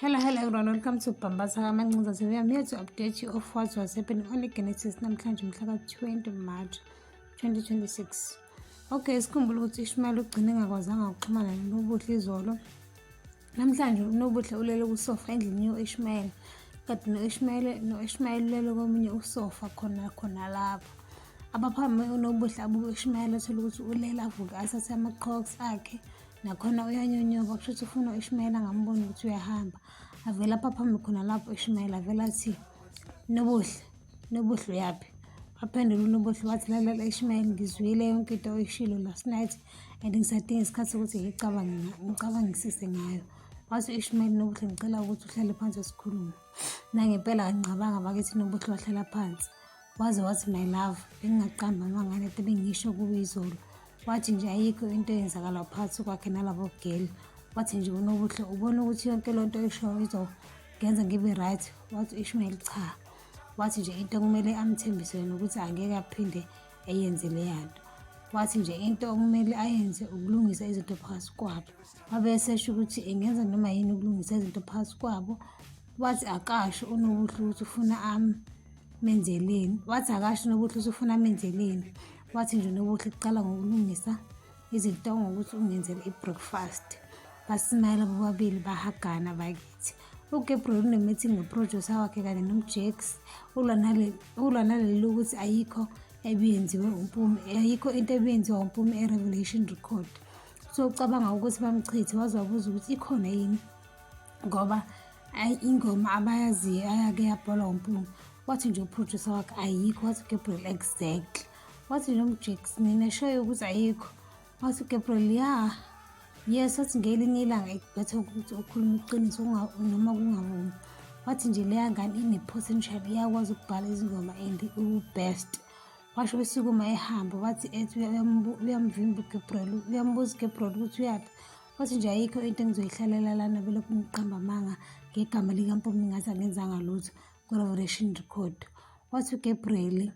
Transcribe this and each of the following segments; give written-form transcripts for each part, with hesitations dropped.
Hello, hello everyone. Welcome to Bambatha Kamancinza TV. I'm here to update you of what was happening on Genesis namhlanje mhla ka-20 March 2026. Okay, sikhumbule ukuthi Ishmael ugcine engakwazanga ukuxhumana noBuhle izolo. Namhlanje uNobuhle ulele kusofa endlini yo-Ishmael. Kanti no-Ishmael no-Ishmael ulele komunye usofa khona khona lapho. Abaphambi uNobuhle abuke u-Ishmael athole ukuthi ulele avuke athathe ama-crocs akhe nakhona uyanyonyoba kusho ukuthi ufuna u-Ishmael angamboni ukuthi uyahamba. Avele aphaphame khona lapho u-Ishmael avele athi Nobuhle, Nobuhle uyaphi? Waphendula uNobuhle wathi lalela Ishmael ngizwile yonke into oyishilo last night and ngisadinga isikhathi sokuthi ngicabange ngicabangisise ngayo. Wathi u-Ishmael Nobuhle ngicela ukuthi uhlale phansi sikhulume. Nangempela anginqabanga bakithi Nobuhle wahlala phansi. Waze wathi my love bengingaqamba amanga lento bengisho kuwe izolo. Wathi nje ayikho into eyenzakala phakathi kwakhe nalabo girl. Wathi nje uNobuhle ubona ukuthi yonke loo nto oyishoyo izongenza ngibe right. Wathi u-Ishmael cha. Wathi nje into okumele amthembise yona ukuthi angeke aphinde eyenze leya nto. Wathi nje into okumele ayenze ukulungisa izinto phakathi kwabo. Wabe esesho ukuthi engenza noma yini ukulungisa izinto phakathi kwabo. Wathi akasho uNobuhle ukuthi ufuna amenzeleni. Wathi akasho uNobuhle ukuthi ufuna amenzeleni. Wathi nje uNobuhle kuqala ngokulungisa izinto ngokuthi ungenzele i-breakfast. Basimayela bobabili bahagana bakithi. UGabriel une-meeting no-producer wakhe kanye noMjakes ulwa naleli ukuthi ayikho ebiyenziwe uMpumi ayikho into ebiyenziwa uMpumi e-Revelation Record. So ucabanga ukuthi bamchithe waze wabuza ukuthi ikhona yini ngoba ingoma abayaziyo ayake yabhalwa uMpumi. Wathi nje u-producer wakhe ayikho, wathi uGabriel exactly. Wathi nje uMjakes nina sure ukuthi ayikho. Wathi uGabriel ya yes, wathi ngelinye ilanga ikubethe ukuthi ukhulume iqiniso noma kungavumi. Wathi nje leya ngane ine-potential iyakwazi ukubhala izingoma and uwu-best. Washo esukuma ehamba wathi ethi uyamvimba uGabriel, uyambuza uGabriel ukuthi uyaphi. Wathi nje ayikho into engizoyihlalela lana belokhu ngiqamba amanga ngegama likaMpumi ngathi angenzanga lutho ku-Revelation Record. Wathi uGabriel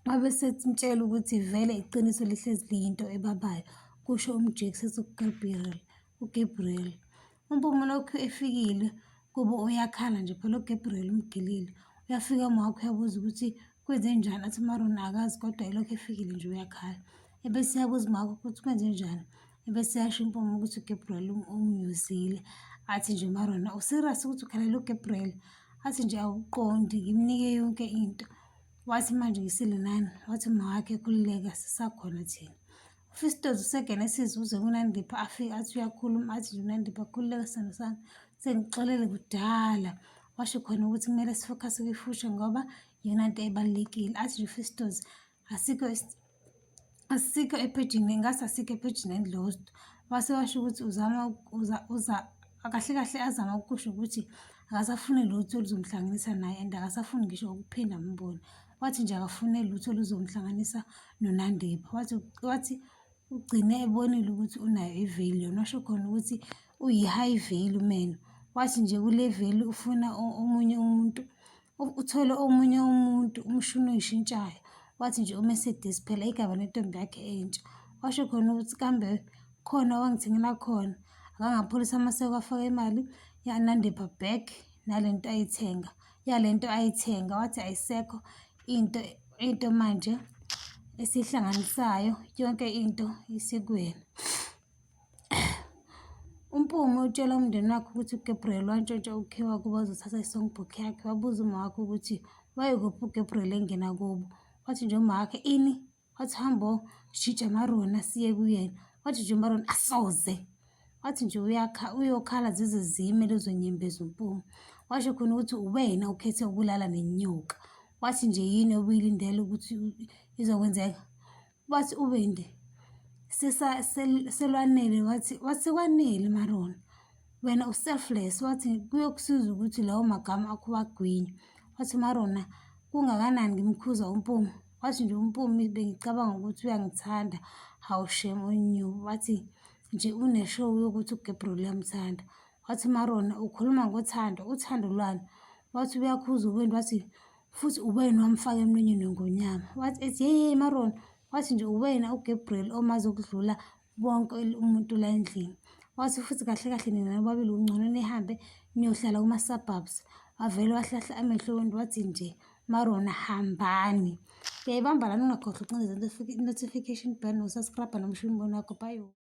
wabe esemtshela ukuthi vele iqiniso lihlezi liyinto ebabayo, kusho uMjakes ethi uGabriel uGabriel. UMpumi lokhu efikile kubo uyakhala nje phela uGabriel umgilile. Uyafika umawakhe uyabuza ukuthi kwenzenjani, athi uMarona akazi kodwa elokhu efikile nje uyakhala. Ebese uyabuza umawakhe ukuthi kwenzenjani, ebese yasho iMpumi ukuthi uGabriel umnyuzile. Athi nje uMarona u-serious ukuthi ukhalela uGabriel? Athi nje awuqondi ngimnike yonke into. Wathi manje ngisile nani? Wathi umawakhe khululeka sisakhona thina. UFistos useGenesis uze kuNandipha afike athi uyakhuluma athi nje uNandipha khululeka sithando sami sengixolele kudala. Washo khona ukuthi kumele si-focus-e kwi-future ngoba iyona nto ebalulekile. Athi nje uFistos asikho asikho ephejini ngathi asikho ephejini and-lost. Wase washo ukuthi uzama uza uza kahle kahle azama ukusho ukuthi akasafuni lutho oluzomhlanganisa naye and akasafuni ngisho ukuphinda ambone. Wathi nje akafune lutho oluzomhlanganisa noNandipha. Wathi wathi ugcine ebonile ukuthi unayo i-value yona washo khona ukuthi uyi-high value man. Wathi nje kule value ufuna omunye umuntu uthole omunye umuntu umshini oyishintshayo. Wathi nje uMercedes phela igama lentombi yakhe entsha. Washo khona ukuthi kambe khona owangithengela khona akangapholisa amaseko afake imali yaNandipha back nalento ayithenga yalento ayithenga. Wathi ayisekho into into manje esihlanganisayo yonke into isikuwena. UMpumi utshela umndeni wakhe ukuthi uGabriel wantshontsha ukhiwa kuba uzothatha i-songbook yakhe. Wabuza uma wakhe ukuthi wayekuphi uGabriel engena kubo. Wathi nje uma wakhe ini? Wathi hambo shintsha Marona siye kuyena. Wathi nje uMarona asoze. Wathi nje uyokhala zize zime lezo nyembezi uMpumi. Washo khona ukuthi uwena ukhethe ukulala nenyoka. Wathi nje yini obuyilindele ukuthi izokwenzeka. Wathi uWendy selwanele wathi wathi sekwanele Marona wena u-selfless wathi kuyokusiza ukuthi lawo magama akho wagwinye. Wathi Marona kungakanani ngimkhuza uMpumi. Wathi nje uMpumi bengicabanga ukuthi uyangithanda hawu shame on you. Wathi nje une-show yokuthi uGabriel uyamthanda. Wathi Marona ukhuluma ngothando, uthando lwani? Wathi uyakhuza uWendy wathi futhi uwena wamfaka emlonyeni wengonyama. Wathi ethi yeyi yeyi Marona, wathi nje uwena uGabriel omazi ukudlula bonke umuntu la endlini. Wathi futhi kahle kahle nina nobabili kungcono nihambe niyohlala kuma-suburbs. Wavele wahlahla amehlo uWendy wathi nje Marona hambani. Uyayibamba lana ungakhohlwa ucindezela i-notification bell noku-subscribe nomshini wakho. Bye.